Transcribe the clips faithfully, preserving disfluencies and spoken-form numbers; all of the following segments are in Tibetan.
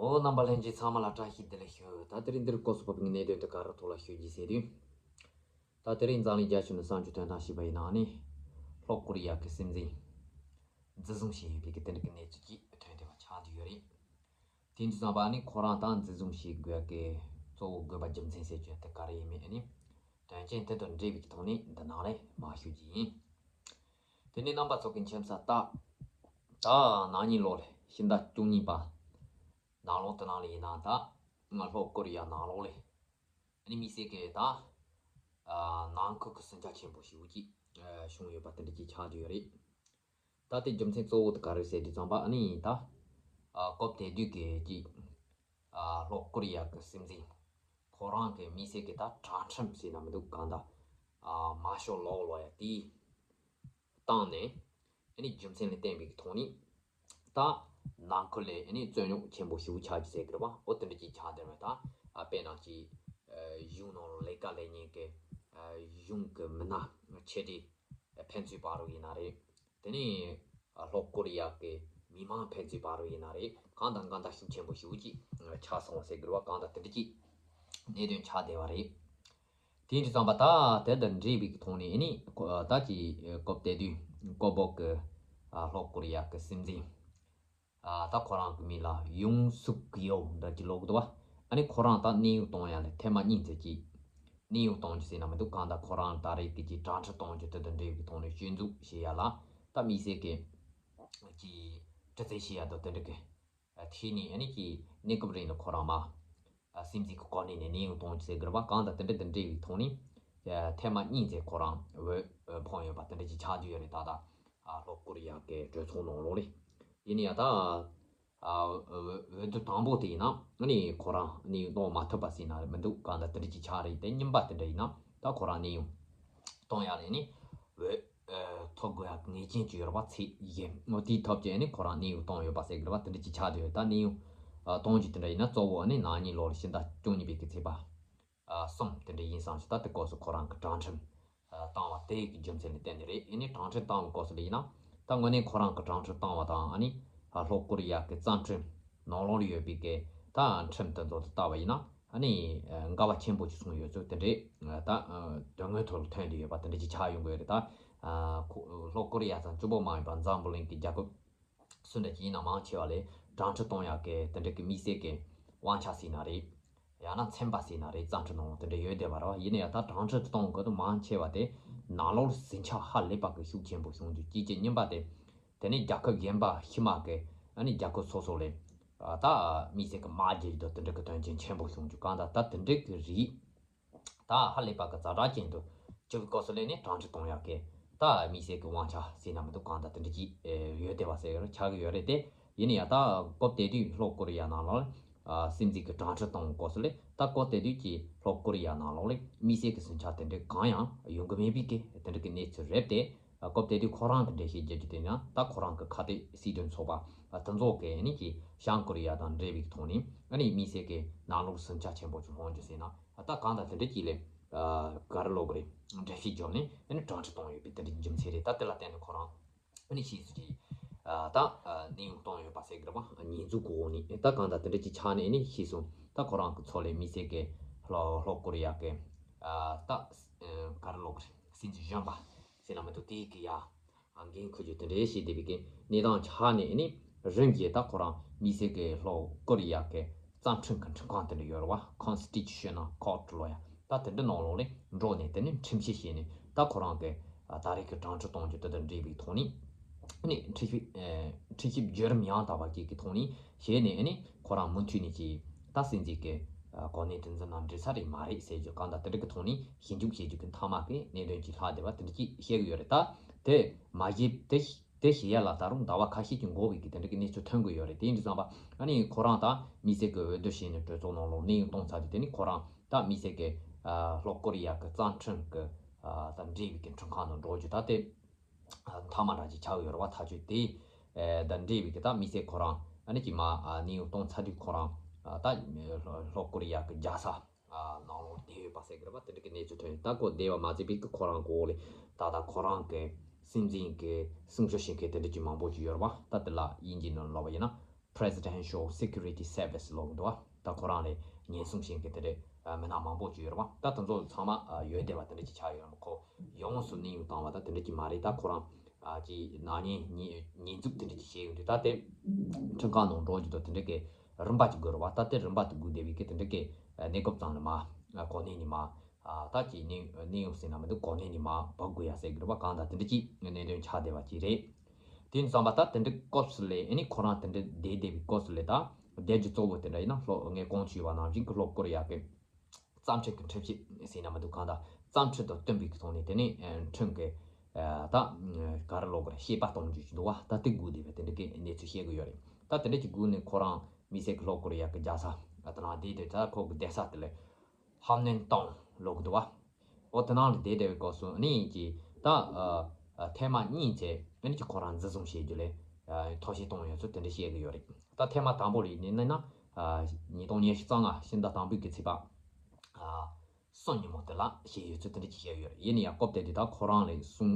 ཨོ། རྣམ་པ་ལྷན་རྒྱས་ཚང་མ་ལ་བཀྲ་ཤིས་བདེ་ལེགས་ཞུ། ད་དེ་རིང་འདིར་སྐོར་སུ་བབས་པའི་གནད་དོན་དེ་ག་རེ་ཐོག་ལ་ཞུ་རྒྱུ་ཟེར་དུས། ད་དེ་རིང་འཛམ་གླིང་རྒྱ་ཁྱོན་ནས་གསར་འགྱུར་ཐོན་སྟངས་ཞིག་པ་ཡིན་ན་ནི། ལྷོ་ཀོ་རི་ཡ་གི་སྲིད་འཛིན་འཛིན་བཟུང་བྱས་ཡོད་པའི་གི་དེ་འདྲ་གི་གནས་ཚུལ་ཅིག་ཐོན་བསྡད་པ་ཆགས་བསྡད་ཡོད་རེད། དེ་འདྲ་ཙམ་པ་ནི་ཁོ་རང་ད་འཛིན་བཟུང་བྱེད་དགོས་གི་གཙོ་བོ་དགོས་པ་རྒྱུ་མཚན་ཟེར་རྒྱུ་དེ་ག་རེ་ཡིན་མིན་ནི། དོན་རྐྱེན་དེ་དང་འབྲེལ་བའི་ཐོག་ནས་འདི་ནང་ལ་མར་ཞུ་རྒྱུ་ཡིན། དེ་ནས་རྣམ་པ་ཚོ་གི་མཁྱེན་གསལ་ལྟར། ད་ན་ནིང་ལོ་ལ་ཕྱི་ཟླ་བཅུ་གཉིས་པ་ནང་ལོགས་དེ་ནང་ལ་ཡིན་ན། ད་ང་ལྷོ་ཀོ་རི་ཡ་ནང་ལོགས་ལ་ཨ་ནི་དམིགས་བསལ་གྱི་ད་ནང་ཁུལ་གྱི་ཟིང་ཆ་ཆེན་པོ་ཞེ་པོ་ཅིག་བྱུང་ཡོད་པ་དེ་འདྲ་ཅིག་ཆགས་བསྡད་ཡོད་རེད། ད་དེ་རྒྱུ་མཚན་གཙོ་བོ་དེ་ག་རེ་ཟེར་དུས་ཙམ་པ། ཨ་ནི་ད་སྐབས་དེ་དུས་ཀྱི་ཅིག་ལྷོ་ཀོ་རི་ཡ་གི་སྲིད་འཛིན་ཁོ་རང་གི་དམིགས་བསལ་གྱི་ད་དྲག་ཁྲིམས་ཟེར་ན་མི་འདུག་གང་ལྟར་མར་ཤོ་ལོ་ལབ་ཡ་དེ་བཏང་ནས། ཨ་ནི་རྒྱུ་མཚན་ལ་བརྟེན་པའི་ཐོག་ནས་ད་ནང་ཁུལ་ལ་ཨ་ནི་རྩོད་རྙོག་ཆེན་པོ་ཞེ་པོ་ཆགས་ཀྱི་ཟེར་གི་རེད་པ། འོ་དེ་འདྲ་ཅིག་ཆགས་བསྡད་པ་དང་། དཔེར་ན་ཅིག་གཞུང་ནང་ལ་ལས་ཀ་ལས་མཁན་གྱི་གཞུང་གི་མི་སྣ་ཆེ་གྲས་ཕན་ཚུན་བར་དུ་ཡིན་ན་རེད། དེ་ནས་ལྷོ་ཀོ་རི་ཡ་གི་མི་མང་ཕན་ཚུན་བར་དུ་ཡིན་ན་རེད། གང་དང་གང་དང་ཤུགས་ཆེན་པོ་ཞེ་པོ་ཅིག་ཆགས་སོང་བ་ཟེར་གི་རེད་པ། གང་དང་དེ་འདྲ་ཅིག་གནད་དོན་ཆགས་བསྡད་པ་རེད། དེ་འདྲ་ཙམ་པ། ད་དེ་དང་འབྲེལ་བའི་ཐོག་ནས་ཨ་ནི་ད་ཅིག་སྐབས་དེ་དུས་ཀོ་བོ་གི་ལྷོ་ཀོ་རི་ཡ་གི་སྲིད་འཛིན། ད་ཁོ་རང་གི་མིང་ལ་ཡུང་སུག་ཡོ་འདྲ་ཅིག་ལབ་གི་འདུག་པ། ཨ་ནི་ཁོ་རང་ད་གནས་དབྱུང་གཏོང་ཡ་ལ་ཐེངས་མ་གཉིས་ཙམ་ཅིག་གནས་དབྱུང་གཏོང་རྒྱུ་ཟེར་ན་མི་འདུག་གང་ལྟར་ཁོ་རང་ད་རེས་ཀྱི་ཅིག་དྲག་ཁྲིམས་གཏོང་རྒྱུ་དེ་དང་འབྲེལ་བའི་ཐོག་ནས་སྐྱོན་འཛུགས་བྱེད་ཡ་ལ། ད་དམིགས་བསལ་གྱི་ཅིག་དྲི་རྩད་བྱེད་ཡ་དང་དེ་འདྲ་གི་ཐད་ནས་ཨ་ནི་ཅིག་གནས་སྐབས་རིང་ལ་ཁོ་རང་མར་སྲིད་འཛིན་གྱི་གོ་གནས་ནས་གནས་དབྱུང་གཏོང་རྒྱུ་ཟེར་གི་རེད་པ། གང་ལྟར་དེ་འདྲ་དང་འབྲེལ་བའི་ཐོག་ནས་ཐེངས་མ་གཉིས་ཙམ་ཁོ་རང་འོས་འཕངས་ཡོད་པ་དེ་འདྲ་ཅིག་ཆགས་བསྡད་ཡོད་རེད། ད་ལྟ་ལྷོ་ཀོ་རི་ཡ་གི་གྲོས་ཚོགས་ནང་ལོགས་ལ། ཡིན་ན་ཡང་ད་འོས་བསྡུ་དང་པོ་དེ་ཡིན་ན་ཨ་ནི་ཁོ་རང་གནས་དབྱུང་གཏོང་མ་ཐུབ་པ་ཟེར་ན་མི་འདུག་གང་ལྟར་དེ་འདྲ་ཅིག་ཆགས་རེད། དེ་གཉིས་པ་དེ་འདྲ་ཡིན་ན་ད་ཁོ་རང་གནས་དབྱུང་གཏོང་ཡ་ལ་ནི་འོས་ཐོབ་དགོས་ཡ་ངེས་ཅན་ཅིག་ཡོད་རེད་པ། ཚད་གཞི་འོ་དེའི་ཐོབ་ཅིག་ཨ་ནི་ཁོ་རང་གནས་དབྱུང་གཏོང་ཡོད་པ་ཟེར་གི་རེད་པ། དེ་འདྲ་ཅིག་ཆགས་བསྡད་ཡོད། ད་གནས་དབྱུང་གཏོང་རྒྱུ་དེ་འདྲ་ཡིན་ན་གཙོ་བོ་ཨ་ནི་ན་ནིང་ལོ་ལ་ཕྱི་ཟླ་བཅུ་གཉིས་པའི་གི་ཚེས་པ་གསུམ་དེ་འདྲ་ཡིན་བསམ་ཞིང་། ད་དེ་སྐབས་སུ་ཁོ་རང་གི་དྲག་ཁྲིམས་བཏང་བ་དེ་གི་རྒྱུ་མཚན་ལ་བརྟེན་ནས་རེད། ཨ་ནི་དྲག་ཁྲིམས་བཏང་བའི་སྐབས་སུ་ལ་ཡིན་ན། ད་དངོས་གནས་ཁོ་རང་གི་དྲག་ཁྲིམས་བཏང་བ་དང་ཨ་ནི་ལྷོ་ཀོ་རི་ཡ་གི་བཙན་ཁྲིམས་ནང་ལོགས་ལ་ཡོད་པའི་གི་ད་ཁྲིམས་དེ་ཚོ་ལ་བལྟས་པ་ཡིན་ན་ཨ་ནི་འགལ་བ་ཆེན་པོ་ཅིག་སོང་ཡོད་ཚུལ་དེ་འདྲའི་ད་དོན་དངོས་ཐོག་ལ་ཐོན་བསྡད་ཡོད་པ་དེ་འདྲ་ཅིག་ཆགས་ཡོང་གི་ཡོད་རེད། ད་ཁོ་ལྷོ་ཀོ་རི་ཡ་ཙམ་གཅིག་པོ་མ་ཡིན་པར་འཛམ་བུ་གླིང་གི་རྒྱལ་ཁབ་སུ་འདྲ་ཅིག་ཡིན་ན་མང་ཆེ་བ་ལ་དྲག་ཁྲིམས་གཏོང་ཡག་གི་དེ་འདྲ་གི་དམིགས་བསལ་གྱི་དབང་ཆ་ཟེར་ན་རེད། ཡང་ན་ཚན་པ་ཟེར་ན་རེད། བཙན་ཁྲིམས་ནང་དེ་འདྲ་ཡོད་བསྡད་པ་རེད་པ། ཡིན་ན་ཡང་ད་དྲག་ཁྲིམས་གཏོང་དགོས་དོན་མང་ཆེ་བ་དེ་ནང་ལོགས་ཟིང་ཆ་ཧ་ལས་པ་གི་ཤུགས་ཆེན་པོ་བྱུང་རྒྱུ་གཅིག་བྱས། གཉིས་པ་དེ་དེ་ནས་རྒྱལ་ཁབ་གཞན་པ་ཕྱི་མ་གི་ཨ་ནི་རྒྱལ་ཁབ་སོ་སོ་ལ་ད་དམིགས་བསལ་གྱི་དམག་རྒྱག་རྒྱུ་དང་དེ་འདྲ་གི་དོན་རྐྱེན་ཆེན་པོ་བྱུང་རྒྱུ། གང་ལྟར་ད་དེ་འདྲ་གི་རིགས་ད་ཧ་ལས་པ་གི་ཛ་དྲག་ཅན་དུ་གྱུར་བའི་སྐབས་སུ་ལ་ནི་དྲག་ཁྲིམས་གཏོང་ཡག་གི་ད་དམིགས་བསལ་གྱི་དབང་ཆ་ཟེར་ན་མི་འདུག་གང་ལྟར་དེ་འདྲ་ཅིག་ཡོད་བསྡད་པ་ཟེར་ཆགས་ཀྱི་ཡོད་རེད་དེ། ཡིན་ན་ཡང་ད་སྐབས་དེ་དུས་ལྷོ་ཀོ་རི་ཡ་ནང་ལོགས་ལ་སྲིད་འཛིན་གྱི་དྲག་ཁྲིམས་གཏོང་བའི་སྐབས་སུ་ལ། ད་སྐབས་དེ་དུས་ཀྱི་ལྷོ་ཀོ་རི་ཡ་ནང་ལོགས་ལ་དམིགས་བསལ་གྱི་ཟིང་ཆ་དེ་འདྲ་གང་ཡང་ཡོང་གི་མེད་པའི་གི་དེ་འདྲ་གི་གནས་ཚུལ་རེད་དེ། སྐབས་དེ་དུས་ཁོ་རང་གི་འགྲེལ་བཤད་རྒྱག་རྒྱུ་དེ་ཡིན་ན། ད་ཁོ་རང་གི་ཁ་གཏད་སྲིད་དོན་ཚོགས་པ་དེ་ཚོ་གི་ནི་ཀྱི་བྱང་ཀོ་རི་ཡ་དང་འབྲེལ་བའི་ཐོག་ནས་ཨ་ནི་དམིགས་བསལ་གྱི་ནང་ལོགས་ཟིང་ཆ་ཆེན་པོ་ཅིག་སློང་རྒྱུ་ཟེར་ན། ད་གང་ལྟར་དེ་འདྲ་ཅིག་ལ་ག་རེ་ལབ་དགོས་རེད། འགྲེལ་བཤད་བརྒྱབ་ནས་ཨ་ནི་དྲག་ཁྲིམས་གཏོང་ཡོད་པའི་དེ་འདྲའི་རྒྱུ་མཚན་རེད། ད་དེ་ལ་བརྟེན་ནས་ཁོ་རང་ཨ་ནི་ཕྱིས་སུ་ཅིག་ད་གནས་དབྱུང་གཏོང་ཡོད་པ་ཟེར་གི་རེད་པ། ཉེས་འཛུགས་གི་འོག་ནས། ད་གང་ལྟར་དེ་འདྲ་ཅིག་ཆགས་ནས་ཨ་ནི་ཕྱིས་སུ་ད་ཁོ་རང་གི་ཚོ་ལས་དམིགས་བསལ་གྱི་ལྷོ་ལྷོ་ཀོ་རི་ཡ་གི་ད་ག་རེ་ལབ་དགོས་རེད། སྲིད་འཛིན་གཞོན་པ་ཟེར་ན་མི་འདུག་དེའི་གི་ཡ་འགན་འཁུར་རྒྱུ་དེ་འདྲའི་བྱས་བསྡད་པའི་གི་གནས་སྟངས་ཆགས་ནས་ཨ་ནི་རིམ་གྱིས་ད་ཁོ་རང་དམིགས་བསལ་གྱི་ལྷོ་ཀོ་རི་ཡ་གི་བཙན་ཁྲིམས་ཀྱི་ཁྲིམས་ཁང་དེ་འདྲ་ཡོད་རེད་པ། Constitutional Court ལབ་ཡ། ད་དེ་འདྲ་ནང་ལོགས་ལ་འགྲོ་ནས་དེ་ནས་ཁྲིམས་བཤེར་བྱས་ནས། ད་ཁོ་རང་གི་ད་རེས་ཀྱི་དྲག་ཁྲིམས་གཏོང་རྒྱུ་དེ་དང་འབྲེལ་བའི་ཐོག་ནས་ཨ་ནི་ཁྲིམས་ཞིབ་ཨེ་ཁྲིམས་ཞིབ་བརྒྱུད་རིམ་ཡང་དག་པ་ཅིག་གི་ཐོག་ནས་བྱས་ནས། ཨ་ནི་ཁོ་རང་མུ་མཐུད་ནས་ཀྱི་ད་སྲིད་འཛིན་གྱི་ཨ་གོ་གནས་དེ་འཛིན་ན་འགྲིག་ས་རེད་མ་རེད་ཟེར་རྒྱུ། གང་ལྟར་དེ་འདྲ་གི་ཐོག་ནས་ཞིབ་འཇུག་བྱེད་རྒྱུ་གི་མཐའ་མ་གི་གནད་དོན་ཅིག་ལྷག་བསྡད་པ་དེ་འདྲ་ཅིག་བཤད་ཀྱི་ཡོད་རེད། ད་དེ་མ་བྱས་དེ་དེ་བྱེད་ཡ་ལ་ད་རུང་ཟླ་བ་ཁ་ཤས་ཀྱི་འགོར་བའི་གི་དེ་འདྲ་གི་གནས་ཚུལ་ཐོན་གྱི་ཡོད་རེད། དེ་ཡིན་དུས་ཙམ་པ་ཨ་ནི་ཁོ་རང་ད་དམིགས་བསལ་གྱི་འོས་བསྡུ་བྱས་ནས་གྲོས་ཚོགས་ནང་ལོགས་གནས་དབྱུང་གཏོང་ཚར་རྗེས། དེ་ནི་ཁོ་རང་ད་དམིགས་བསལ་གྱི་ཨ་ལྷོ་ཀོ་རི་ཡ་གི་བཙན་ཁྲིམས་ཀྱི་ཨ་ད་འབྲེལ་བའི་གི་ཁྲིམས་ཁང་ནང་འགྲོ་རྒྱུ་ད་དེ་མཐའ་མ་འདྲ་ཅིག་ཆགས་ཡོད་རེད་པ། ཐག་གཅོད་དེ་ཨ་ད་འབྲེལ་བའི་གི་ད་དམིགས་བསལ་ཁོ་རང་ཨ་ནི་ཅིག་མར་ཨ་གནས་དབྱུང་གཏོང་ཚར་དུས་ཁོ་རང་ཨ་ད་ལྷོ་ཀོ་རི་ཡ་གི་རྒྱལ་ས་ཨ་ནང་ལོགས་བསྡད་ཡོད་པ་ཟེར་གི་རེད་པ། དེ་འདྲ་གི་གནས་ཚུལ་ཐོན། ད་ཁོ་བསྡད་པ་མ་ཟད་པའི་གི་ཁོ་རང་གི་འོག་ལ་ད་ད་ཁོ་རང་གི་སྲིད་འཛིན་གྱི་གསུང་ཆོས་བྱེད་མཁན་དེ་འདྲ་ཅིག་མང་པོ་ཅིག་ཡོད་རེད་པ། ད་དེ་ལ་དབྱིན་ཇིའི་ནང་ལབ་པ་ཡིན་ན། Presidential Security Service ལབ་འདུག་བ། ད་ཁོ་རང་ལ་ཉེན་སྲུང་བྱེད་མཁན་དེ་འདྲའི་མི་སྣ་མང་པོ་ཅིག་ཡོད་རེད་བ། ད་དེ་ཚོ་ཚང་མ་ཡོད་བསྡད་པ་དེ་འདྲ་ཅིག་ཆགས་ཡོད་རེད་མ། ཁོ་ཡོངས་སུ་གནས་དབྱུང་བཏང་བ་ད་དེ་འདྲ་ཅིག་མ་རེད། ད་ཁོ་རང་ཨ་ཅིག་ནག་ཉེས་ཉེས་ཉེས་འཛུགས་དེ་འདྲ་ཅིག་བྱས་ཡོང་དུས། ད་དེ་ཁྲིམས་ཁང་ནང་འགྲོ་རྒྱུ་དང་དེ་འདྲ་གི་རིམ་པ་ཅིག་དགོས་རེད་བ། ད་དེ་རིམ་པ་དེ་སྒུག་བསྡད་པའི་གི་དེ་འདྲ་གི་གནས་སྐབས་ཙམ་ལ་མ་གོ་གནས་ནས་མ་ཨ་ད་ཅིག་གནས་གནས་དབྱུང་ཟེར་ན་མི་འདུག་གོ་གནས་ནས་མ་འབུད་དགོས་ཡ་ཟེར་གི་རེད་བ། གང་ལྟར་དེ་འདྲ་ཅིག་གནད་དོན་ཆགས་བསྡད་པ་ཅིག་རེད། དེ་ཡིན་ཙང་པ་ད་དེ་འདྲ་སྐབས་སུ་ལས་ཨ་ནི་ཁོ་རང་དེ་འདྲ་བསྡད་བསྡད་པའི་སྐབས་སུ་ལས། ད་བསྡད་རྒྱུ་གཙོ་བོ་དེ་འདྲ་ཡིན་ན་ལྷོ་ངས་གོང་དུ་ཞུས་པ་ནང་བཞིན་གི་ལྷོ་ཀོ་རི་ཡ་གི་རྩ་ཁྲིམས་ཀྱི་ཁྲིམས་ཞིབ་ཟེར་ན་མི་འདུག་གང་ལྟར་རྩ་ཁྲིམས་དང་བསྟུན་པའི་གི་ཐོག་ནས་དེ་ནས་ཨ་ཁྲིམས་ཀྱི་ཨ་ད་ག་རེ་ལབ་དགོས་རེད། ཤེས་པ་གཏོང་རྒྱུ་ཞིག་འདུག་བ། ད་དེ་སྒུག་བསྡད་པའི་དེ་འདྲ་གི་གནས་ཚུལ་བཤད་གི་ཡོད་རེད། ད་དེ་འདྲ་ཅིག་སྒུག་ནས་ཁོ་རང་དམིགས་བསལ་གི་ལྷོ་ཀོ་རི་ཡ་གི་རྒྱལ་ས་ཨ་དེ་ནང་བསྡད་དེ། ད་ཁོ་གི་བསྡད་ས་དེ་ལ་ཧམ་ནན་ཏང་ལབ་གི་འདུག་བ། འོ་དེ་ནང་ལ་བསྡད་བསྡད་པའི་སྐབས་སུ་ཨ་ནི་ཅིག་ད་ཨ་ཨ་ཐེངས་མ་གཉིས་བྱས་ཨ་ནི་ཅིག་ཁོ་རང་འཛིན་བཟུང་བྱེད་རྒྱུ་ལ་ཨ་ཐབས་ཤེས་གཏོང་ཡོད་ཚུལ་དེ་འདྲ་བཤད་གི་ཡོད་རེད། ད་ཐེངས་མ་དང་པོ་ལ་ཡིན་ན་ཨ་ཉིས་སྟོང་ཉི་ཤུ་རྩ་ལྔ་ཕྱི་ཟླ་དང་པོའི་གི་ཚེས་པ་ཨ་གསུམ་ཉིན་མོ་དེ་ལ་བྱས་ཡོད་ཚུལ་དེ་འདྲ་ཅིག་བཤད་ཡོད་རེད། ཡིན་ན་ཡང་སྐབས་དེ་དུས་ད་ཁོ་རང་ལ་སྲུང་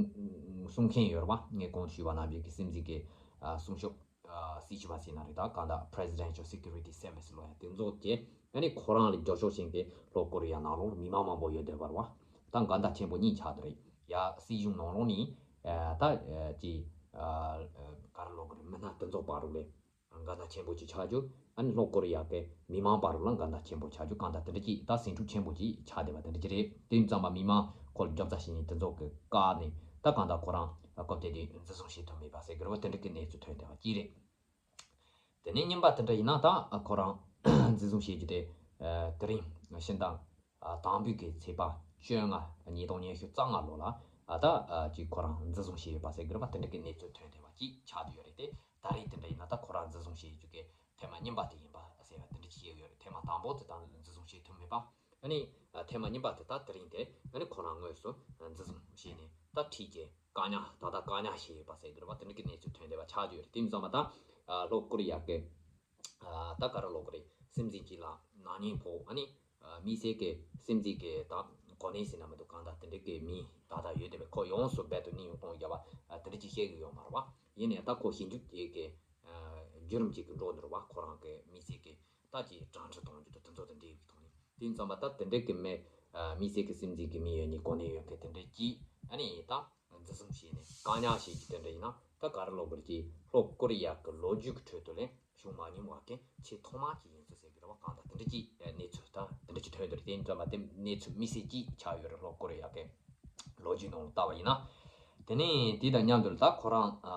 སྲུང་མཁན་ཡོད་རེད་བ། ངས་གོང་དུ་ཞུས་པ་ནང་བཞིན་གི་སྲིད་འཛིན་གི་ཨ་སྲུང་སྐྱོབ་ཨ་སྲིད་ཞུ་བ་ཟེར་ན་རེད། ད་གང་ལྟར་Presidential Security Service ལབ་ཡ་དེ་ཚོ་གིས་ཨ་ནི་ཁོ་རང་ལ་རྒྱབ་སྐྱོར་བྱེད་མཁན་ལྷོ་ཀོ་རི་ཡ་ནང་ལོགས་ལ་མི་མང་མང་པོ་ཡོད་བསྡད་པ་རེད་བ། ད་འགལ་ཟླ་ཆེན་པོ་གཉིས་ཆགས་བསྡད་རེད། ཡ་སྲིད་གཞུང་ནང་ལོགས་ནས་ཨ་ད་ཨ་ཅིག་ཨ་ཨ་ག་རེ་ལབ་དགོས་རེད། མི་སྣ་དེ་ཚོ་བར་ལ་འགལ་ཟླ་ཆེན་པོ་ཅིག་ཆགས་རྒྱུ། ཨ་ནི་ལྷོ་ཀོ་རི་ཡ་གི་མི་མང་བར་ལ་འགལ་ཟླ་ཆེན་པོ་ཆགས་རྒྱུ། གང་ལྟར་དེ་འདྲ་ཅིག་ད་ཟིང་འཁྲུག་ཆེན་པོ་ཅིག་ཆགས་བསྡད་པ་དེ་འདྲ་ཅིག་རེད། དེ་ཡིན་ཙང་མ་མི་མང་ཁོ་ལ་རྒྱབ་རྩ་བྱེད་མཁན་དེ་ཚོ་གི་བཀག་ནས་ད་གང་ལྟར་ཁོ་རང་སྐབས་དེ་དུས་འཛིན་བཟུང་བྱེད་ཐུབ་མེད་པ་ཟེར་གི་རེད་བ། དེ་འདྲ་གི་གནས་ཚུལ་ཐོན་བསྡད་པ་ཅིག་རེད། དེ་ནས་གཉིས་པ་དེ་འདྲ་ཡིན་ན་ད་ཁོ་རང་འཛིན་བཟུང་བྱེད་རྒྱུ་དེ་ཨ་དེ་རིང་ཕྱི་ཟླ་ཨ་དང་པོའི་གི་ཚེས་པ་བཅོ་ལྔ་ཉིས་སྟོང་ཉི་ཤུ་རྩ་ལྔ་ལོ་ལ་ཨ་ད་ཨ་ཅིག་ཁོ་རང་འཛིན་བཟུང་བྱས་ཡོད་པ་ཟེར་གི་རེད་བ། དེ་འདྲ་གི་གནས་ཚུལ་ཐོན་བསྡད་པ་ཅིག་ཆགས་བསྡད་ཡོད་རེད་དེ། ད་རེས་དེ་འདྲ་ཡིན་ན་ད་ཁོ་རང་འཛིན་བཟུང་བྱེད་རྒྱུ་གི་ཐེངས་མ་གཉིས་པ་དེ་ཡིན་པ་ཟེར་བ་དེ་འདྲ་ཅིག་བཤད་ཡོད་རེད། ཐེངས་མ་དང་པོ་དེ་ད་འཛིན་བཟུང་བྱེད་ཐུབ་མེད་པ། ཨ་ནི་ཐེངས་མ་གཉིས་པ་དེ་ད་དེ་རིང་དེ་ཨ་ནི་ཁོ་རང་དངོས་སུ་འཛིན་བཟུང་བྱས་ནས་ད་ཁྲིད་ཀྱི་བཀག་ཉར། ད་ལྟ་བཀག་ཉར་བྱས་ཡོད་པ་ཟེར་གི་རེད་བ། དེ་འདྲ་གི་གནས་ཚུལ་ཐོན་བསྡད་པ་ཆགས་ཀྱི་ཡོད་རེད། དེ་ཡིན་ཙང་མ་ད་ལྷོ་ཀོ་རི་ཡ་གི་ད་ག་རེ་ལབ་དགོས་རེད། སྲིད་འཛིན་གྱི་ལ་ནག་ཉེས་ཕོག་ཨ་ནི་དམིགས་བསལ་གྱི་སྲིད་འཛིན་གྱི་ད་གོ་གནས་ཟེར་ན་མི་འདུག་གང་ལྟར་དེ་འདྲ་གི་མི་ད་ལྟ་ཡོད་བསྡད་པའི་ཁོ་ཡོངས་སུ་རྦད་དེ་གནས་དབྱུང་གཏོང་རྒྱུ་བ་དེ་འདྲ་ཅིག་བཤད་གི་ཡོད་མ་རེད་བ། ཡིན་ནའི་ད་ཁོ་ཞིབ་འཇུག་བྱེད་ཀྱི་བརྒྱུད་རིམ་ཅིག་གི་འགྲོ་འདུག་རེད་བ། ཁོ་རང་གི་དམིགས་བསལ་གྱི་ད་ཅིག་དྲང་ཁྲི་གཏོང་རྒྱུ་དང་དེ་ཚོ་དང་འབྲེལ་བའི་ཐོག་ནས། དེ་ཡིན་ཙང་མ་ད་དེ་འདྲ་གི་མི་དམིགས་བསལ་གྱི་སྲིད་འཛིན་གྱི་མི་ཡོད་ནི་གོ་གནས་ཡོད་མཁན་དེ་འདྲ་གྱིས་ཨ་ནི་ད་འཛིན་བཟུང་བྱས་ནས་བཀག་ཉར་བྱེད་ཀྱི་དེ་འདྲ་ཡིན་ན་ད་ག་རེ་ལབ་དགོས་རེད། ཀྱི་ལྷོ་ཀོ་རི་ཡ་གི་ལོ་རྒྱུས་ཀྱི་ཁྲོད་དུ་ལས་བྱུང་མ་མྱོང་བ་གི་ཆེས་ཐོག་མ་གཅིག་ཡིན་ཚུལ་ཟེར་གི་རེད་བ། གང་ལྟར་དེ་འདྲ་གྱི་གནས་ཚུལ་ད་དེ་འདྲ་གྱི་ཐོན་འདུག་རེད། དེ་ཡིན་ཙང་མ་དེ་གནས་ཚུལ་དམིགས་བསལ་གཅིག་ཆགས་ཡོད་རེད། ལྷོ་ཀོ་རི་ཡ་གི་ལོ་རྒྱུས་ནང་ལ་བལྟ་བ་ཡིན་ན། དེ་ནས་དེ་དང་མཉམ་དུ་ད་ཁོ་རང་ཨ་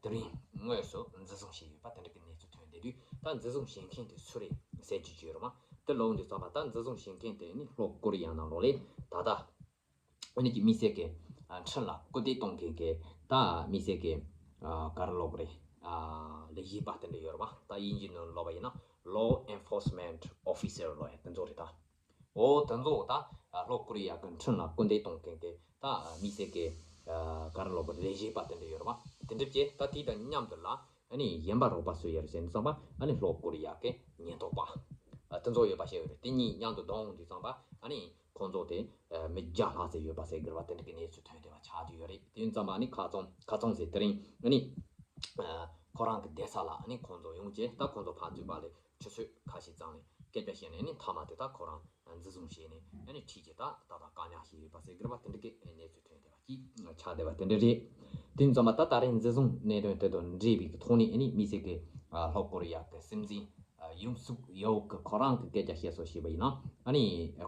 དེ་རིང་དངོས་སུ་འཛིན་བཟུང་བྱས་ཡོད་པ་དེ་འདྲ་གི་གནས་ཚུལ་ཐོན་བསྡད་དུས། ད་འཛིན་བཟུང་བྱེད་མཁན་དེ་སུ་རེད་ཟེར་གྱི་ཡོད་རེད་མ། དེ་ལབ་དུས་ཙམ་པ་ད་འཛིན་བཟུང་བྱེད་མཁན་དེ་ནི་ལྷོ་ཀོ་རི་ཡ་ནང་ལོགས་ལས་ད་ལྟ་ཨ་ནི་གྱི་དམིགས་བསལ་གྱི་ཨ་ཁྲིམས་ལ་སྐུལ་འདེད་གཏོང་མཁན་གྱི་ད་དམིགས་བསལ་གྱི་ཨ་ག་རེ་ལབ་དགོས་རེད། ཨ་ལས་བྱེད་པ་དེ་འདྲ་ཡོད་རེད་མ། ད་དབྱིན་ཇི་ནང་ལབ་པ་ཡིན་ན་Law Enforcement Officer ལབ་ཡ་དེ་ཚོ་རེད་ད། འོ་དེ་ཚོ་ད་ལྷོ་ཀོ་རི་ཡ་གི་ཁྲིམས་ལ་སྐུལ་འདེད་གཏོང་མཁན་གྱི་ད་དམིགས་བསལ་གྱི་ཨ་ག་རེ་ལབ་དགོས་རེད། ལས་བྱེད་པ་དེ་འདྲ་ཡོད་རེད་མ། དེ་འདྲ་བྱས་ད་དེ་དང་མཉམ་དུ་ལ་ཨ་ནི་གཞན་པ་རོགས་པ་སུ་ཡོད་རེད་ཟེར་ཙམ་པ་ཨ་ནི་ལྷོ་ཀོ་རི་ཡ་གི་ཉེན་རྟོག་པ་ཨ་དེ་ཚོ་ཡོད་པ་ཞིག་ཡོད་རེད། དེ་གཉིས་མཉམ་དུ་བསྡོམས་དུས་ཙམ་པ་ཨ་ནི་ཁོང་ཚོ་དེ་ཨ་མི་བརྒྱ་ལྷག་ཙམ་ཡོད་པ་ཟེར་གི་རེད་བ། དེ་འདྲ་གི་གནས་ཚུལ་ཐོན་བསྡད་པ་ཆགས་བསྡད་ཡོད་རེད། དེ་ཡིན་ཙམ་པ་ཨ་ནི་ཁ་ཚང་ཁ་ཚང་ཟེར་དེ་རིང་ཨ་ནི་ཨ་ཁོ་རང་གི་བསྡད་ས་ལ་ཨ་ནི་ཁོང་ཚོ་ཡོང་རྗེས་ད་ཁོང་ཚོ་ཕར་ཚུར་བར་ལ་ཆུ་ཚོད་ཁ་ཤས་ཙམ་ལ་སྐད་ཆ་བཤད་ནས་ཨ་ནི་མཐའ་མ་དེ་ད་ཁོ་རང་འཛིན་བཟུང་བྱས་ནས་ཨ་ནི་ཁྲིད་ཀྱི་ད་ད་ལྟ་བཀག་ཉར་བྱས་ཡོད་པ་ཟེར་གི་རེད་བ། དེ་འདྲ་གི་གནས་ཚུལ་ཐོན་བསྡད་པ་ཅིག་ཆགས་བསྡད་པ་དེ་འདྲ་རེད། དེ་ཡིན་ཙམ་པ་ད་ད་རེས་འཛིན་བཟུང་གནད་དོན་དེ་དང་འབྲེལ་བའི་གི་ཐོག་ནས་ཨ་ནི་དམིགས་བསལ་གྱི་ཨ་ལྷོ་ཀོ་རི་ཡ་གི་སྲིད་འཛིན་ཨ་ཡུན་སུག་ཡོལ་གི་ཁོ་རང་གི་སྐད་ཆ་བཤད་སྲོལ་ཞིག་ཡིན་ན་ཨ་ནི་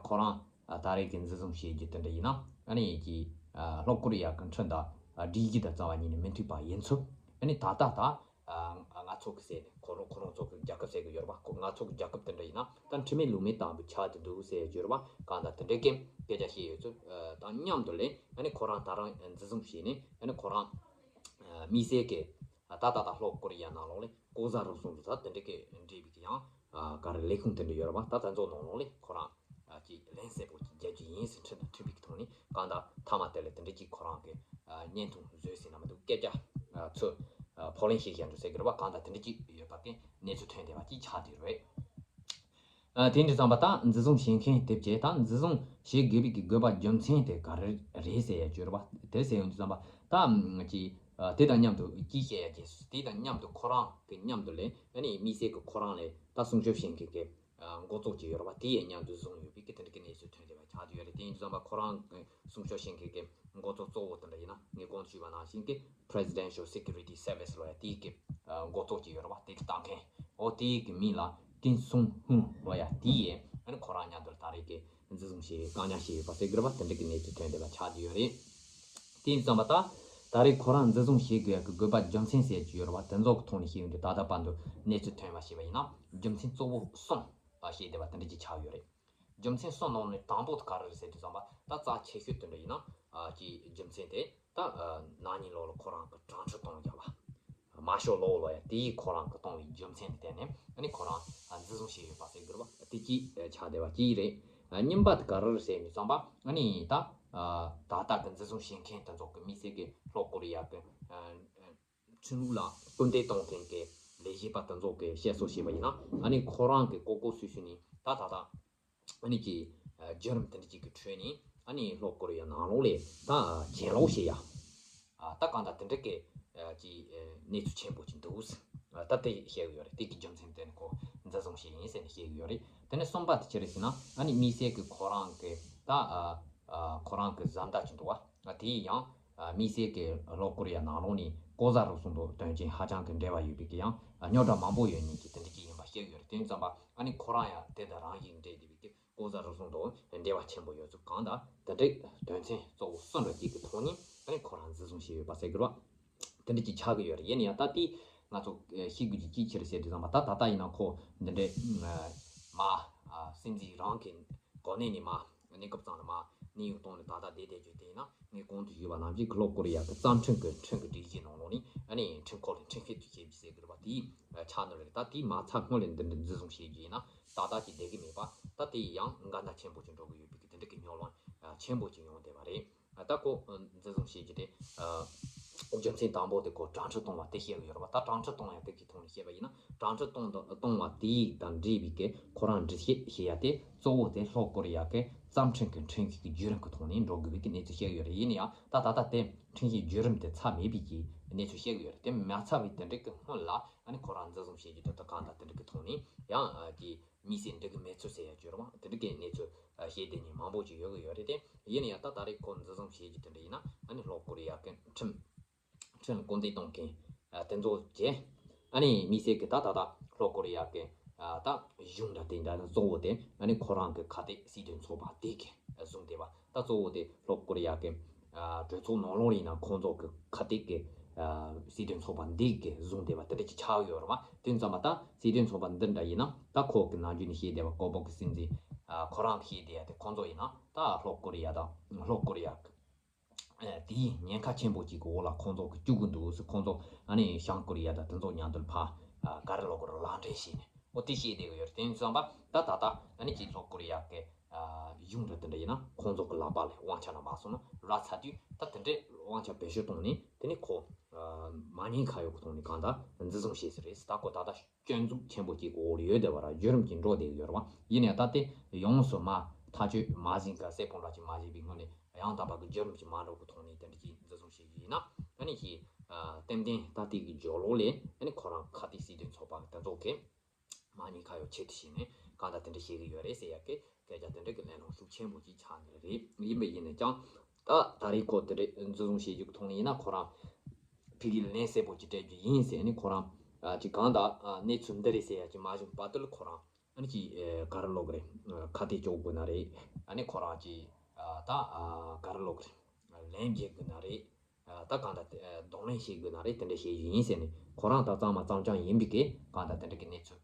ཁོ་རང་ཨ་ད་རེས་ཀྱི་འཛིན་བཟུང་བྱེད་རྒྱུ་དེ་འདྲ་ཡིན་ན་ཨ་ནི་ཀྱི་ཨ་ལྷོ་ཀོ་རི་ཡ་གི་ཁྲིམས་དང་ཨ་སྒྲིག་གཞི་དང་རྩ་བ་ཉིད་ནས་མི་མཐུན་པ་ཡིན་ཚུལ། ཨ་ནི་ད་ལྟ་ད་ཨ་ང་ཚོ་གི་ཟེར་ནས་ཁོ་རང་ཁོ་རང་ཚོ་གི་རྒྱལ་ཁབ་ཟེར་གི་ཡོད་རེད་བ། ཁོ་ང་ཚོ་གི་རྒྱལ་ཁབ་དེ་འདྲ་ཡིན་ན་ད་ཁྲིམས་མེད་ལུགས་མེད་བཏང་བའི་ཆ་དེ་འདུག་ཟེར་གི་ཡོད་རེད་བ། གང་ལྟར་དེ་འདྲའི་སྐད་སྐད་ཆ་བཤད་ཡོད་ཚུལ་ཨ་དང་མཉམ་དུ་ལས་ཨ་ནི་ཁོ་རང་ད་རང་འཛིན་བཟུང་བྱས་ནས་ཨ་ནི་ཁོ་རང་ཨ་དམིགས་བསལ་གྱི་ཨ་ད་ད་ད་ལྷོ་ཀོ་རི་ཡ་ནང་ལོགས་ལས་ལྐོག་ཟ་རུལ་སུངས་དང་ད་དེ་འདྲའི་གི་འབྲེལ་བའི་གི་ཡང་ཨ་ག་རེ་ལས་ཁུངས་དེ་འདྲ་ཡོད་རེད་བ། ད་ད་ཚོ་ནང་ལོགས་ལས་ཁོ་རང་ཨ་ཅིག་ལན་གསལ་པོ་ཅིག་རྒྱག་རྒྱུ་ཡིན་ཟེར་ཁྲིམས་དང་མཐུན་པའི་གི་ཐོག་ནས་གང་ལྟར་མཐའ་མ་དེ་ལ་དེ་འདྲ་ཅིག་ཁོ་རང་གི་ཨ་བརྙན་ཐུང་བཟོས་ཟེར་ན་མི་འདུག་སྐད་ཆ་ཨ་ཚོ་ཨ་ཕབ་ལེན་བྱེད་བཞག་འགྲོ་ཟེར་གི་རེད་བ། གང་ལྟར་དེ་འདྲ་ཅིག་ཡོད་པ་གི་གནས་ཚུལ་ཐོན་བསྡད་པ་ཅིག་ཆགས་བསྡད་རེད། ཨ་དེ་འདྲ་ཙམ་པ་ད་འཛིན་བཟུང་བྱེད་མཁན་དེ་བྱས་ད་འཛིན་བཟུང་བྱེད་དགོས་པའི་གི་དགོས་པ་རྒྱུ་མཚན་དེ་ག་རེ་རེད་ཟེར་ཡ་ཅིག་ཡོད་རེད་བ། དེ་ཟེར་ཡོང་དུས་ཙམ་པ་ད་ཀྱི་ ཨ་དེ་དང་མཉམ་དུ་ཅི་བཤད་ཡ་གི་དེ་དང་མཉམ་དུ་ཁོ་རང་གི་མཉམ་དུ་ལས་ཨ་ནི་དམིགས་བསལ་གྱི་ཁོ་རང་ལས་ད་སྲུང་སྐྱོབ་བྱེད་མཁན་གྱི་ཨ་འགོ་གཙོ་ཅིག་ཡོད་རེད་པ། དེ་ཡང་མཉམ་དུ་བཟུང་ཡོད་པའི་གི་དེ་འདྲ་གི་གནས་ཚུལ་ཐོན་བསྡད་པ་ཆགས་བསྡད་ཡོད་རེད། དེ་ཡིན་དུས་ཙམ་པ་ཁོ་རང་གི་སྲུང་སྐྱོབ་བྱེད་མཁན་གྱི་འགོ་གཙོ་གཙོ་བོ་དེ་འདྲ་ཡིན་ན་ངས་གོང་དུ་ཞུས་པ་ནང་བཞིན་གྱི་Presidential Security Service ལོ་ཡ་དེའི་གི་ཨ་འགོ་གཙོ་ཅིག་ཡོད་རེད་པ། དེ་གི་ལྟ་མཁན་འོ་དེའི་གི་མིང་ལ་ཀིན་སུང་ཧུང་ལོ་ཡ་དེ་ཡིས་ཨ་ནི་ཁོ་རང་མཉམ་དུ་ད་རེས་ཀྱི་འཛིན་བཟུང་བྱས་བཀག་ཉར་བྱས་ཡོད་པ་ཟེར་གི་རེད་པ། དེ་འདྲ་གི་གནས་ཚུལ་ཐོན་བསྡད་པ་ཆགས་བསྡད་ཡོད་རེད། དེ་ཡིན་དུས་ཙམ་པ་ད་ད་རེས་ཁོ་རང་འཛིན་བཟུང་བྱེད་དགོས་ཡག་གི་དགོས་པ་རྒྱུ་མཚན་ཟེར་གྱི་ཡོད་རེད་པ། དེ་ཚོ་གི་ཐོག་ནས་བཤད་ཡོང་དུས་ད་ལྟ་བར་དུ་གནས་ཚུལ་ཐོན་པ་བྱས་པ་ཡིན་ན་རྒྱུ་མཚན་གཙོ་བོ་གསུམ་བཤད་བསྡད་པ་དེ་འདྲ་ཅིག་ཆགས་ཡོད་རེད། རྒྱུ་མཚན་གསུམ་ནང་ནས་དང་པོ་དེ་ག་རེ་རེད་ཟེར་དུས་ཙམ་པ་ད་རྩ་ཆེ་ཤོས་དེ་འདྲ་ཡིན་ན་ཨ་ཀྱི་རྒྱུ་མཚན་དེ་ད་ཨ་ན་ནིང་ལོ་ལ་ཁོ་རང་གི་དྲང་ཁྲིད་གཏོང་རྒྱག་པ། མ་ཤོ་ལོ་ལོ་ཡ་དེའི་ཁོ་རང་གི་གཏོང་བའི་རྒྱུ་མཚན་དེ་བརྟེན་ནས་ཨ་ནི་ཁོ་རང་འཛིན་བཟུང་བྱས་ཡོད་པ་ཟེར་དགོས་པ་དེ་གཅིག་ཆགས་བསྡད་པ་གཅིག་རེད། གཉིས་པ་དེ་ག་རེ་རེད་ཟེར་ནས་བསམ་པ་ཨ་ནི་ད་ད་ལྟ་གི་འཛིན་བཟུང་བྱེད་མཁན་དེ་ཚོ་གི་དམིགས་བསལ་གྱི་ལྷོ་ཀོ་རི་ཡ་གི་ཁྲིམས་ལུགས་ལ་སྐུལ་འདེད་གཏོང་མཁན་གྱི་ལས་བྱེད་པ་དེ་ཚོ་གི་བཤད་སྲོལ་བྱས་པ་ཡིན་ན་ཨ་ནི་ཁོ་རང་གི་ལྐོག་ལྐོག་སུད་སུད་ནས་ད་ད་ད། ཨ་ནི་ཀྱི་བརྒྱུད་རིམ་དེ་འདྲ་ཅིག་གི་ཁྲོད་ནས་ཨ་ནི་ལྷོ་ཀོ་རི་ཡ་ནང་ལོགས་ལས་ད་གྱེན་ལོག་བྱེད་ཡ། ད་གང་ལྟར་དེ་འདྲ་གི་ཀྱི་གནས་ཚུལ་ཆེན་པོ་ཅིག་འདུག་ད་དེ་བཤད་གི་ཡོད་རེད། དེ་གི་རྒྱུ་མཚན་དེ་ནི་ཁོ་འཛིན་བཟུང་བྱས་ཡིན་ཟེར་ནས་བཤད་གི་ཡོད་རེད། དེ་ནས་གསུམ་པ་དེ་ཅི་རེད་ཟེར་ན་ཨ་ནི་དམིགས་བསལ་གི་ཁོ་རང་གི་ད་ཁོ་རང་གི་བཟའ་ཟླ་ཅིག་འདུག་བ། དེ་ཡང་དམིགས་བསལ་གི་ལྷོ་ཀོ་རི་ཡ་ནང་ལོགས་ནས་ལྐོག་ཟ་རུལ་སུངས་དང་དོན་རྐྱེན་ཧ་ཅང་གི་འབྲེལ་བ་ཡོད་པའི་གི་ཡང་རྙོག་དྲ་མང་པོ་ཡོད་མཁན་གྱི་དེ་འདྲ་ཅིག་ཡིན་པ་བཤད་གི་ཡོད་རེད། དེ་ཡིན་ཙམ་པ་ཨ་ནི་ཁོ་རང་ཡང་དེ་དང་རང་བཞིན་འདྲེས་བསྡད་པའི་གི་ལྐོག་ཟ་རུལ་སུངས་དང་འབྲེལ་བ་ཆེན་པོ་ཡོད་ཚུལ་གང་དང་དེ་འདྲའི་དོན་ཚན་གཙོ་བོ་གསུམ་རེ་གཅིག་གི་ཐོག་ནས་ཨ་ནི་ཁོ་རང་འཛིན་བཟུང་བྱས་ཡོད་པ་ཟེར་གི་རེད་བ། དེ་འདྲ་ཅིག་ཆགས་ཀྱི་ཡོད་རེད། ཡིན་ན་ཡང་ད་ལྟའི་ང་ཚོ་ཤེས་དགོས་ཀྱི་ཅིག་ཅི་རེད་ཟེར་དུས་ཙམ་པ་ད་ད་ལྟ་ཡིན་ན་ཁོ་འདི་འདྲའི་མ་སྲིད་འཛིན་རང་གི་གོ་གནས་ནས་མ་གནས་སྐབས་ཙམ་ལ་མ་གནས་དབྱུང་བཏང་ནས་ད་ལྟ་བསྡད་བསྡད་རྒྱུ་དེ་ཡིན་ན་ངས་གོང་དུ་ཞུས་པ་ནང་བཞིན་གྱི་ལྷོ་ཀོ་རི་ཡ་གི་རྩ་ཁྲིམས་ཀྱི་ཁྲིམས་ཀྱི་སྒྲིག་གཞི་ནང་ལོགས་ནས་ཨ་ནི་ཁྲིམས་ཁང་ལ་འཁྲུན་བཤད་དུ་བྱེད་རྒྱུ་ཟེར་དགོས་རེད་པ། དེའི་ཆ་ནོར་རེད། ད་དེའི་མ་ཚད་སྔོན་ལ་འདི་འདྲ་འཛིན་བཟུང་བྱེད་རྒྱུ་ཡིན་ན་ཏག་ཏག་ཅིག་བསྡད་ཀྱི་མེད་པ། ད་དེ་ཡང་འགལ་ཟླ་ཆེན་པོ་ཅིག་འགྲོ་གི་ཡོད་པའི་གི་དེ་འདྲ་གི་ཉམས་མྱོང་ཆེན་པོ་ཅིག་ཡོང་བསྡད་པ་རེད། ད་ཁོ་འཛིན་བཟུང་བྱེད་རྒྱུ་དེ་རྒྱུ་མཚན་དང་པོ་དེ་ཁོ་དྲང་ཁྲིད་གཏོང་བ་དེ་བཤད་གི་ཡོད་རེད་པ། ད་དྲང་ཁྲིད་གཏོང་ཡ་དེ་གི་ཐོག་ནས་བཤད་པ་ཡིན་ན་དྲང་ཁྲིད་གཏོང་དང་གཏོང་བ་དེ་དང་འབྲེལ་བའི་གི་ཁོ་རང་འདྲི་བཤད་བྱེད་ཡ་དེ་གཙོ་བོ་དེ་ལྷོ་ཀོ་རི་ཡ་གི་རྩ་ཁྲིམས་ཀྱི་ཁྲིམས་ཀྱི་བརྒྱུད་རིམ་གི་ཐོག་ནས་འགྲོ་དགོས་པའི་གི་གནས་ཚུལ་བཤད་གི་ཡོད་རེད། ཡིན་ན་ཡང་ད་ད་ལྟ་དེ་ཁྲིམས་ཀྱི་བརྒྱུད་རིམ་དེ་ཚར་མེད་པའི་གི་གནས་ཚུལ་བཤད་གི་ཡོད་རེད། དེ་མ་ཚར་བའི་དེ་འདྲ་གི་སྔོན་ལ་ཨ་ནི་ཁོ་རང་འཛིན་བཟུང་བྱེད་རྒྱུ་དེ་ད་གང་ལྟར་དེ་འདྲ་གི་ཐོག་ནས་ཡང་ཀྱི་དམིགས་བསལ་འགྲིག་གི་མེད་ཚུལ་ཟེར་ཡ་བརྗོད་རོགས་དེ་འདྲ་གི་གནས་ཚུལ་བཤད་བསྡད་མཁན་མང་པོ་ཅིག་ཡོད་གི་ཡོད་རེད། དེ་ཡིན་ན་ཡང་ད་ད་རེས་ཁོ་འཛིན་བཟུང་བྱེད་རྒྱུ་དེ་འདྲ་ཡིན་ན་ཨ་ནི་ལྷོ་ཀོ་རི་ཡ་གི་ཁྲིམས་ཁྲིམས་ལ་སྐུལ་འདེད་གཏོང་མཁན་དེ་ཚོ་བྱས། ཨ་ནི་དམིགས་བསལ་གི་ད་ད་ད་ལྷོ་ཀོ་རི་ཡ་གི་ད་གཞུང་འདྲ་དེ་འདྲ་གཙོ་བོ་དེ་ཨ་ནི་ཁོ་རང་གི་ཁ་གཏད་སྲིད་དོན་ཚོགས་པ་དེ་གི་བཟུང་བསྡད་པ། ད་གཙོ་བོ་དེ་ལྷོ་ཀོ་རི་ཡ་གི་གྲོས་ཚོགས་ནང་ལོགས་ཡིན་ན་ཁོང་ཚོ་གི་ཁ་གཏད་ཀྱི་སྲིད་དོན་ཚོགས་པ་འདི་གི་བཟུང་བསྡད་པ་དེ་འདྲ་ཅིག་ཆགས་ཡོད་རེད་བ། དེ་ཙམ་པ་ད་སྲིད་དོན་ཚོགས་པ་འདི་འདྲ་ཡིན་ན་ད་ཁོ་གི་ནམ་རྒྱུན་ནས་བཤད་བསྡད་པ་ཀོ་བོ་གི་སྲིད་འཛིན་ཁོ་རང་གི་བཤད་བསྡད་ཡ་དེ་ཁོང་ཚོ་ཡིན་ན་ད་ལྷོ་ཀོ་རི་ཡ་དང་ལྷོ་ཀོ་རི་ཡ་གི་དེའི་ཉེན་ཁ་ཆེན་པོ་ཅིག་གི་འོག་ལ་ཁོང་ཚོ་གི་བཅུག་གི་འདུག་ཟེར། ཁོང་ཚོ་ཨ་ནི་བྱང་ཀོ་རི་ཡ་དང་དེ་ཚོ་མཉམ་དུ་ཕར་ག་རེ་ལབ་དགོས་རེད། ལག་འབྲེལ་བྱས་ནས་འོ་དེ་བཤད་བསྡད་ཀྱི་ཡོད་རེད། དེ་ཙམ་པ་ད་ད་ལྟ་ཨ་ནི་ཅིག་ལྷོ་ཀོ་རི་ཡ་གི་གཞུང་འདྲ་དེ་འདྲ་ཡིན་ན་ཁོང་ཚོ་གི་ལག་པ་ལ་དབང་ཆ་འདྲ་མར་སོང་ན་རག་ཚར་དུས་ད་དེ་འདྲའི་དབང་ཆ་བེད་སྤྱོད་གཏོང་ནས་དེ་ནས་ཁོ་མ་ཉེན་ཁ་ཡོད་གི་ཐོག་ནས་གང་ལྟར་འཛིན་བཟུང་བྱས་ཟེར་རེད། ད་ཁོ་ད་ལྟ་སྐྱོན་འཛུགས་ཆེན་པོ་ཅིག་གི་འོག་ལ་ཡོད་བསྡད་པ་ར་བརྒྱུད་རིམ་གྱིས་འགྲོ་བསྡད་ཀྱི་ཡོད་རེད་བ། ཡིན་ནའི་ད་དེ་ཡོངས་སུ་མ་ཐག་གཅོད་མ་ཟིན་ག་གསལ་པོ་འདྲ་ཅིག་མ་བྱས་པའི་སྔོན་ནས་ཡང་དག་པ་གི་བརྒྱུད་རིམ་ཅིག་མ་འགྲོ་གི་ཐོག་ནས་དེ་འདྲ་ཅིག་འཛིན་བཟུང་བྱེད་རྒྱུ་ཡིན་ན་ཨ་ནི་ཞིག་ཏན་ཏན་ད་ལྟའི་གི་སྦྱོར་ལོག་ལས་ཨ་ནི་ཁོ་རང་ཁ་གཏད་སྲིད་དོན་ཚོགས་པ་གི་དེ་ཚོ་གི་མ་ཉེན་ཁ་ཡོད་ཆེད་དུ་བྱས་ནས་གང་ལྟར་དེ་འདྲ་བྱེད་ཀྱི་ཡོད་རེད་ཟེར་ཡ་གི་སྐད་ཆ་དེ་འདྲ་གི་གླེང་སློང་ཤུགས་ཆེན་པོ་ཅིག་ཆགས་ནི་རེད། ཡིན་པ་ཡིན་ནས་ཀྱང་ད་ད་རེས་ཁོ་དེ་འདྲ་འཛིན་བཟུང་བྱེད་རྒྱུ་གི་ཐོག་ནས་ཡིན་ན་ཁོ་རང་ཕ་གིར་ལན་གསལ་པོ་ཅིག་སྤྲད་རྒྱུ་ཡིན་ཟེར་ནས་ཁོ་རང་ཅིག་གང་ལྟར་གནས་ཚུལ་འདི་རེད་ཟེར་ཡ་ཅིག་མ་བྱུང་བར་དུ་ལ་ཁོ་རང་ཨ་ནི་ཅིག་ག་རེ་ལབ་དགོས་རེད། ཁ་གཏད་གཅོག་དགོས་ན་རེད། ཨ་ནི་ཁོ་རང་ཅིག་ད་ག་རེ་ལབ་དགོས་རེད། ལན་འཇལ་དགོས་ན་རེད། ད་གང་ལྟར་གདོང་ལེན་བྱེད་དགོས་ན་རེད། དེ་འདྲ་བྱེད་རྒྱུ་ཡིན་ཟེར་ནས་ཁོ་རང་ད་གཙང་མ་གཙང་རྐྱང་ཡིན་པའི་གི་གང་ལྟར་དེ་འདྲ་གི་གནས་ཚུལ་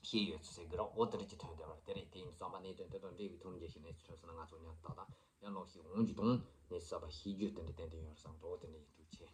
བཤད་ཡོད་ཚུལ་ཟེར་གི་རེད། འོ་དེ་འདྲ་ཅིག་ཐོན་བསྡད་པ་རེད། དེ་རེད། དེ་ཡིན་དུས་ཙམ་པ་གནད་དོན་དེ་དང་འབྲེལ་བའི་ཐོག་ནས་འགྲེལ་བཤད་གནས་ཚུལ་ཐོན་སོང་ན་ང་ཚོ་ཉར་ཏག་ཏག་ཡང་ལོག་ཤིག་འོང་རྒྱུ་དང་གནས་ཚུལ་ཐོན་སོང་ན་ང་ཚོ་ཉར་ཏག་ཏག་ཡང་ལོག་ཤིག་འོང་རྒྱུ་དང་དེ་འདྲ་ཡིན། ཐུགས་རྗེ་ཆེ།